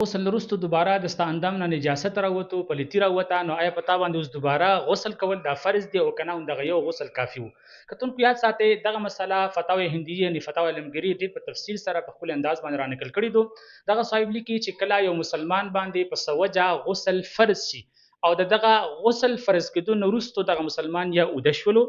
غسل وروسته دوباره د ستا اندام نه نجاست راووتو، پلیتی راووته، نو آیا په تا باندې اوس دوباره غسل کول دا فرض دی او که نه همدغه یو غسل کافي وو؟ کتونکو یاد ساتئ دغه مسله فتاوی هندیه یعنی فتاوی عالمګیري ډیر په تفصیل سره په ښکلي انداز باندې رانقل کړي دو. دغه صاحب لیکي چې کله یو مسلمان باندې په څه وجه غسل فرض شي او د دغه غسل فرض کېدو نه وروسته دغه مسلمان یا اوده شولو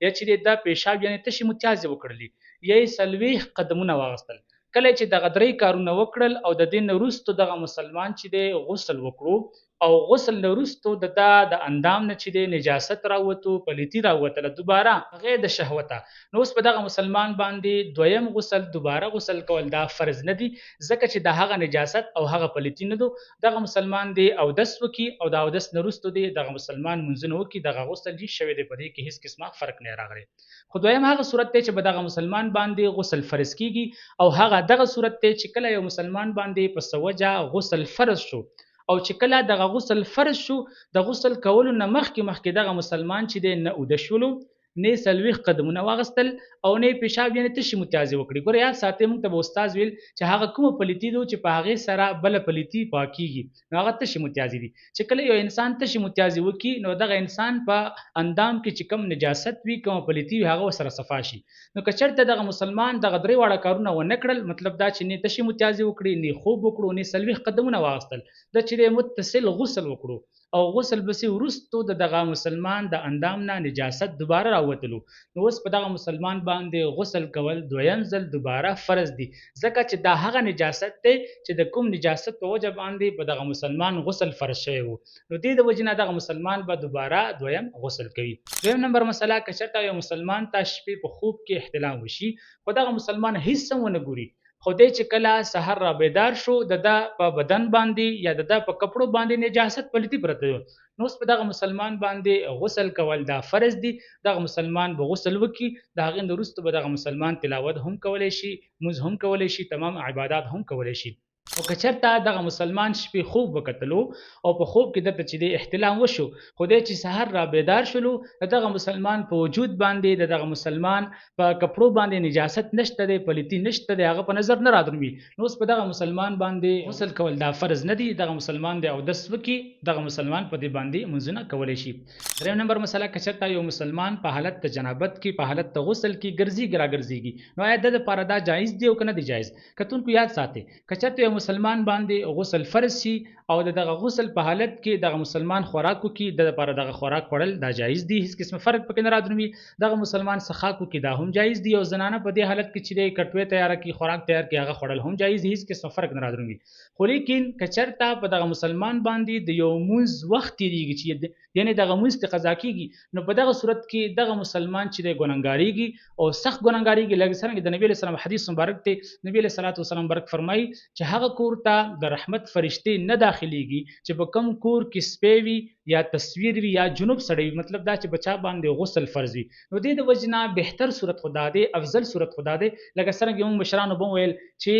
یا چې دا پیشاب یعنی تشې متیازې وکړلې یا یې 40 قدمونه واغستل، کله چې دغه درې کارونه وکړل او د دې نه وروسته دغه مسلمان چې دی غسل وکړو او غسل نه وروسته د دا د اندام نه چې دی نجاست راووتو، پلیتی راووتله دوباره بغیر د شهوته، نو اوس په دغه مسلمان باندې دویم غسل دوباره غسل کول دا فرض نه دی، ځکه چې دا هغه نجاست او هغه پلیتی نه دو. دغه مسلمان دی اودس وکړي او د اودس نه وروسته دی دغه مسلمان لمونځونه وکړي، دغه غسل یې شوی دی، په دې کې هیڅ قسمه فرق نه راغلی. خو دویم هغه صورت دی چې په دغه مسلمان باندې غسل فرض کیږي او هغه دغه صورت دی چې کله یو مسلمان باندې په څه وجه غسل فرض شو او چې کله دغه غسل فرض شو د غسل کولو نه مخکې مخکې دغه مسلمان چې دی نه اوده شولو، نه یې 40 قدمونه واغستل او نه یې پیشاب یعنې تشې متیازې وکړي. ګوره یاد ساتئ موږ ته به استاد ویل چې هغه کومه پلیتي دو چې په هغې سره بله پلیتي پاکیږي نو هغه تشې متیازې دي. چې کله یو انسان تشې متیازې وکړي نو دغه انسان په اندام کې چې کوم نجاست وي، کومه پلیتي وي، هغه ورسره صفا شي. نو که چېرته دغه مسلمان دغه درې واړه کارونه ونه کړل، مطلب دا چې نه تشې متیازې وکړي، نه خوب وکړو، نه 40 قدمونه واغستل، دا چې دی متصل غسل وکړو او غسل پسې وروسته د دغه مسلمان د اندام نه نجاست دوباره راوتلو، نو اوس په دغه مسلمان باندې غسل کول دویم ځل دوباره فرض دي، ځکه چې دا هغه نجاست دی چې د کوم نجاست په وجه باندې په دغه مسلمان غسل فرض شوی وو، نو دې د وجې نه دغه مسلمان به دوباره دویم غسل کوي. دویم نمبر مسله، که چېرته یو مسلمان ته شپې په خوب کې احتلام وشي خو دغه مسلمان هیڅ هم ونه ګوري، خو دی چې کله سحر را بیدار شو د ده په بدن باندې یا د ده په کپړو باندې نجاست پلیتي پرته دی، نو اوس په دغه مسلمان باندې غسل کول دا فرض دي. دغه مسلمان به غسل وکړي، د هغې نه وروسته به دغه مسلمان تلاوت هم کولی شي، لمونځ هم کولی شي، تمام عبادات هم کولی شي. او که چېرته دغه مسلمان شپې خوب وکتلو او په خوب کې دته چې دی احتلام وشو، خو دی چې سحر را بیدار شولو د دغه مسلمان په وجود باندې د دغه مسلمان په کپړو باندې نجاست نشته دی، پلیتی نشته دی، هغه په نظر نه رادرومي، نو اوس په دغه مسلمان باندې غسل کول دا فرض نه دی. دغه مسلمان دی اودس وکړي، دغه مسلمان په دې باندې لمونځونه کولی شي. دریم نمبر مسله، که چېرته یو مسلمان په حالت د جنابت کې په حالت د غسل کې ګرځېږي راګرځېږي، نو آیا د دپاره دا جایز دی او که نه دی جایز؟ کتونکو یاد ساتئ که چېرته یو مسلمان باندې غسل فرض شي او د دغه غسل په حالت کې دغه مسلمان خوراک وکړي، د دپاره دغه خوراک خوړل دا جایز دي، هیڅ قسمه فرق پکې نه رادرومي. دغه مسلمان څښاک وکړي دا هم جایز دي، او زنانه په دې حالت کې چې دی کټوې تیاره کړي، خوراک تیار کړي، هغه خوړل هم جایز دي، هیڅ قسمه فرق نه رادرومي. خو لیکن که چېرته په دغه مسلمان باندې د یو مونځ وخت تېرېږي چې یعنې دغه مونځ ته قضا کېږي، نو په دغه صورت کې دغه مسلمان چې دی ګنهګارېږي او سخت ګنهګارېږي. لکه څرنګه د نبي علیه السلام حدیث مبارک دی، نبي علیه الصلاة والسلام مبارک فرمایي چې هغه کور ته د رحمت فرشتې نه داخليږي چې په کوم کور کې سپی وي یا تصویر وي یا جنوب سړی وي، مطلب دا چې په چا باندې غسل فرض وي. نو دې د وجې نه بهتر صورت خو دا دی، افضل صورت خو دا دی، لکه څرنګه موږ مشرانو به ویل چې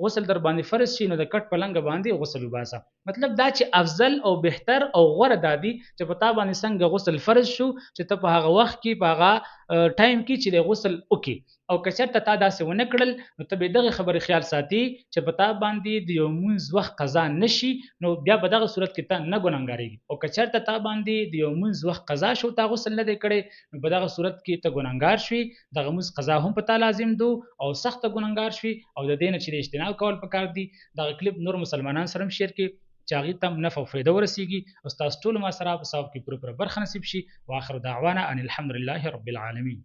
غسل در باندې فرض شي نو د کټ په لنګه باندې غسل وباسه، مطلب دا چې افضل او بهتر او غوره دا دی چې په تا باندې څنګه غسل فرض شو چې ته په هغه وخت کې په هغه ټایم کې چې د غسل وکړې، او که چېرته تا داسې ونه کړل نو ته به دغې خبرې خیال ساتي چې په تا باندې د یو مونځ وخت قضا نه شي، نو بیا په دغه صورت کې ته نه ګنهګارېږي. او که چېرته تا باندې د یو مونځ وخت قضا شو، تا غسل نه دی کړی، نو په دغه صورت کې ته ګنهګار شوې، دغه مونځ قضا هم په تا لازم دو او سخته ګنهګار شوې، او د دې نه چې د اجتناب کول پکار دي. دغه کلیپ نور مسلمانان سره هم شیر کړئ چې هغې ته هم نفع او فایده ورسیږي او ستاسو ټولو ما سره په ثواب کې پوره پوره برخه نصیب شي. واخر دعوانا ان الحمد لله رب العالمین.